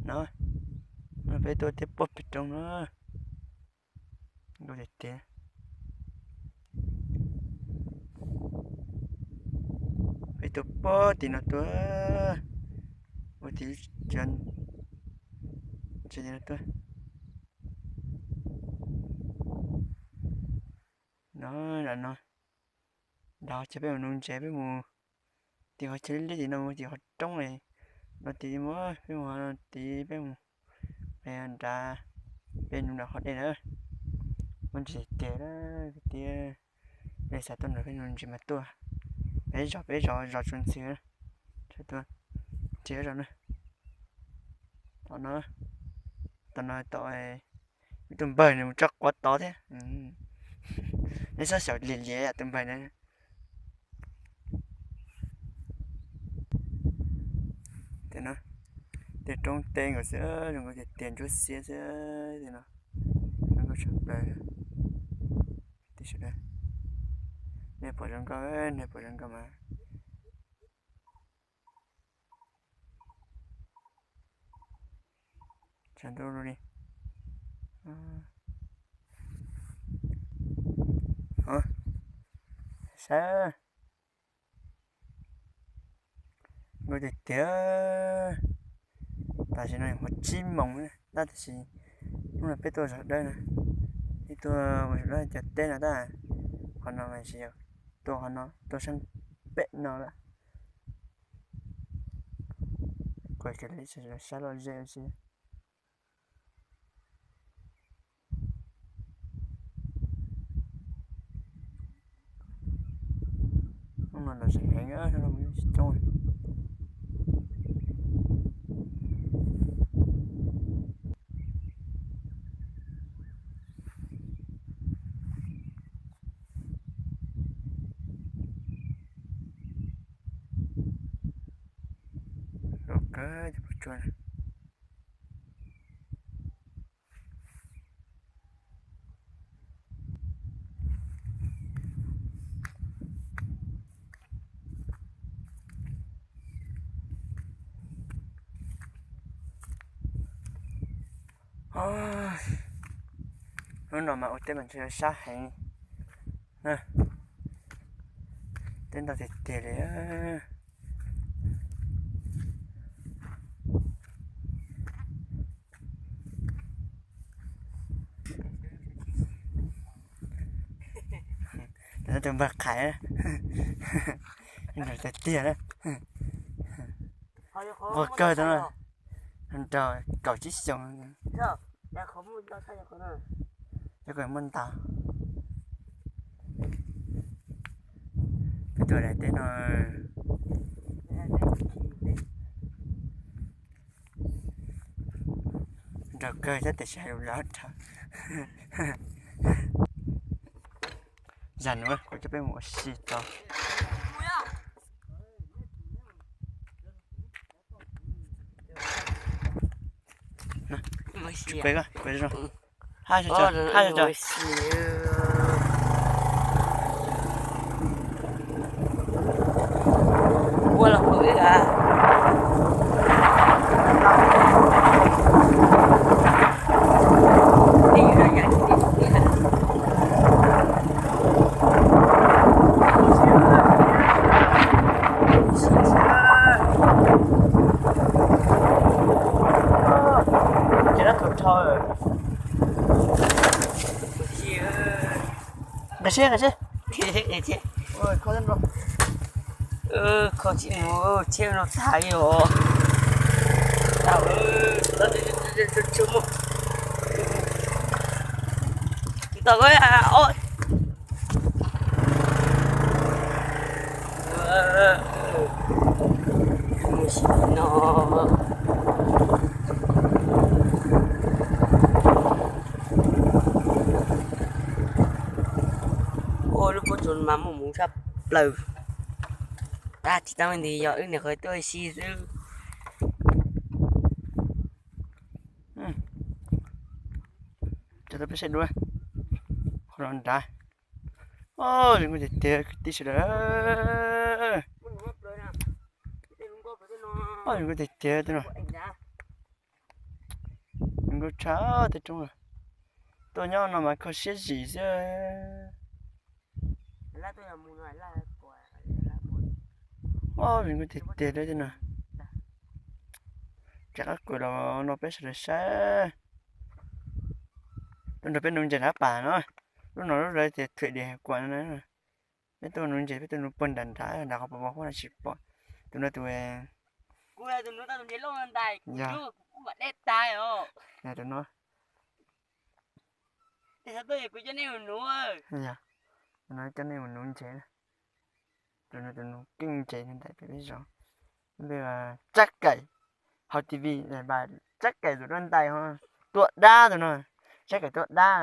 No, no peb tuaj teb puag pem roob no. Nkauj tiag tiag. Peb tuaj puag tim no tuaj, puag tim, tim no tuaj. No, no, no. Nrad ces peb mus nuv ntses, peb mus tim qhov chaw liab liab tim no, mus tim qhov roob no. Tim mus, peb mus tim, peb mus nrad, peb nuv nram qhov dej na. Muaj ntses tiag tiag, nej xav tuaj nrad peb nuv ntses mas tuaj. Peb zos, peb zos, zos Tsuas Ntxhw, tuaj ntsia zos na. Tom no, tom no tom ib tug npawg nws mus tso quav tod thiab. Nej txhob xyaum liam liam tus npawg na. Tej roob teb nkaus xwb, zoo nkauj tiag tiag, ntsuab xiab xwb tej no. Zoo nkauj tshaj plaws. Sawv daws, nej pom zoo nkauj, nej pom zoo nkauj mas. Tshav ntuj li. Saib, nkauj tiag tiag. Tam sim no yog qhov tsib moos tab sis hnub no peb tuaj zos dawb na, peb tuaj ua zos dawb cov teb no tab, qhov no mas tsis yog, tuaj qhov no tuaj sab pem no lawm. Kuv kawm li sab lom zem xwb. Hnub no los zoo heev, hnub no mus tsis coob. Loj kawg cov pob tsuas. Hnub no mas ua teb mas ntshe sab heev na. Teb ntau tiag tiag li. Tus npawg Qhais, nraug tiag tiag na. Nquag kawg tau na, nraug kaum tsib xyoos. Cov ko muaj ntau. Peb tuaj daim teb no. Nraug kawg thiab tiam sis hais lus lawv dhau. Zam nuav kuv coj peb mus ua si tso. Tsuas kawg, kawg zoo. Hab tso, hab tso. Ua los ua wb a. Nqe seb, nqe seb. Kho tsis mus, tsheb no tag li os. Tau, tau, tau, mus si no. Ua lub pob tsuas mas muaj hmoov tshaj plaws. Tab tsis tau nti yog wb niam qhov tuaj si xwb. Cov tau peb saib dua qhov no nrad. Zoo nkauj tiag tiag kwv tij sawv daws. Zoo nkauj tiag tiag tej no. Lub tshaj tej roob lawm. Tuaj nyob no mas kho siab zim xwb. Ob, vim kuj tiag tiag li no. Tsam qab kuam los no peb sawv daws saib. Tuaj nrog peb nuv ntses nrad pas no. Lub no lub lawv tias thuam diam kuam no na. Peb tuaj nuv ntses, peb tuaj nuv puag nram nrad, nram qhov pos pos huab no tsis pom. Tus no tus, tus no, tus no coj nej mus nuv ntses. Tus no tus nuv keej ntses ntais peb zos. Npe Tsab Kaim, hauv T V, Tsab Kaim tus duab ntais ho tuaj dab tus no. Tsab Kaim tuaj dab.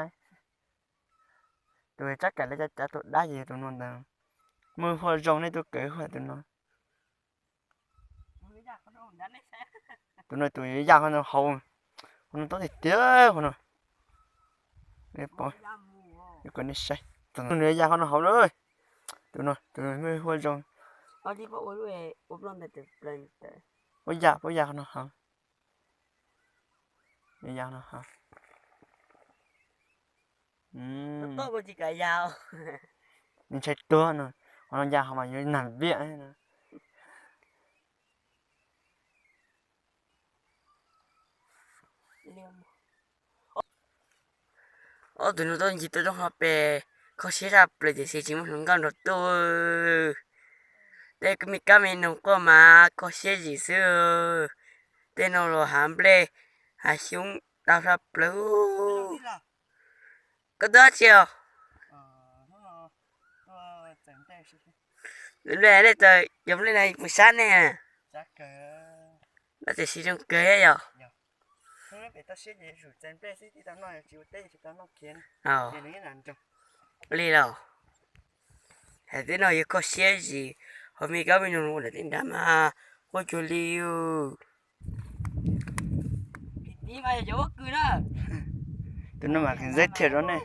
Tus Tsab Kaim lawv cov cav tuaj dab ces yog tus no ntag. Muaj huaj zoo nej tuaj kawm huaj tus no. Tus no tus yuav ya qhov no hauv, qhov no tob tiag tiag qhov no. Kom nej saib, tus no yuav ya qhov no hauv lawm. Tus no tus muaj huaj zoo. Puab ya, puab ya qhov no hauv. Ya no hauv. Nws ntshai tuag no, qhov no ya qhov mas yuav nag viaj. Ob tug no tuaj ncig tuaj roob hauv pes, kho siab tshaj plaws tiam sis tsis muaj hluas nkauj nrog tuaj. Tej me kab me noog quaj mas kho siab zim xwb. Tej no los hav nplej hav xyoob tau tshaj plaws. Koj tuaj dab tsi os? Nplej nej txawm cov nplej no puas sab ne? Dab tsi siv zoo kawg yom. Li los, hais tej no yuav kho siab zim, ho me kab me noog ua lawm tej nrad mas quaj cuag li. Tus no mas zeeb thiab rau nej.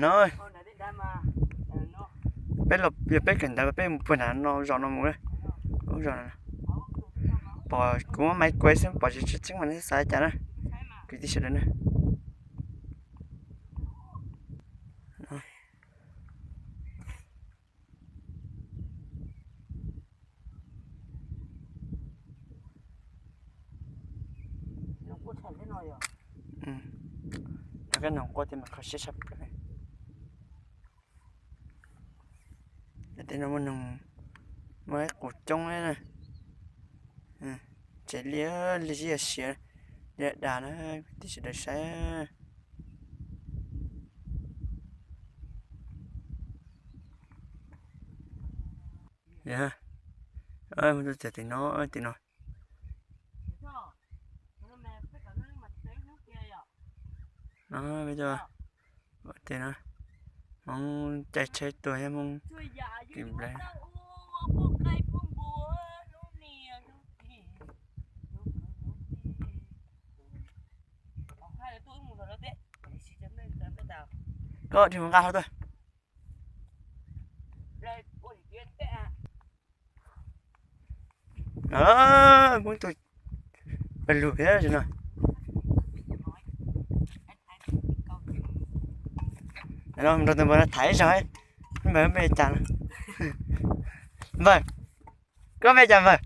No, peb los yog peb kawm ntawv peb mus puag nram no zos no mus. Lub zos no pom kuv muab maiv kuav xwb pom tsis tshua tseeb mas nej xav cas na, kwv tij sawv daws na. Rau kab noog quaj tej mas kho siab tshaj plaws. Tej no muaj noog, muaj ib qus coob na. Tsev liaj liaj zib siav, liaj dag na, kwv tij sawv daws saib. Yog, muaj tus txawm tim no, tim no. No, peb cov, tim no, Hmoob caij tsheb tuaj thiab Hmoob kis nplej. Koj dhia mus nqa hauv tuaj. Hmoob tuaj pawg lug thiab no. Nrog tus npawg no tham ib zaug, npawg npe cas? Npawg, koj npe cas npawg?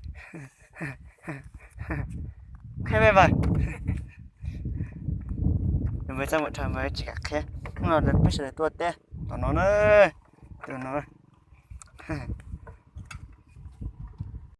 Qhia npe npawg. Npawg txaj muag dhau npawg tsis kam qhia. Hnub no peb sawv daws tuaj teb tom no na, tus no.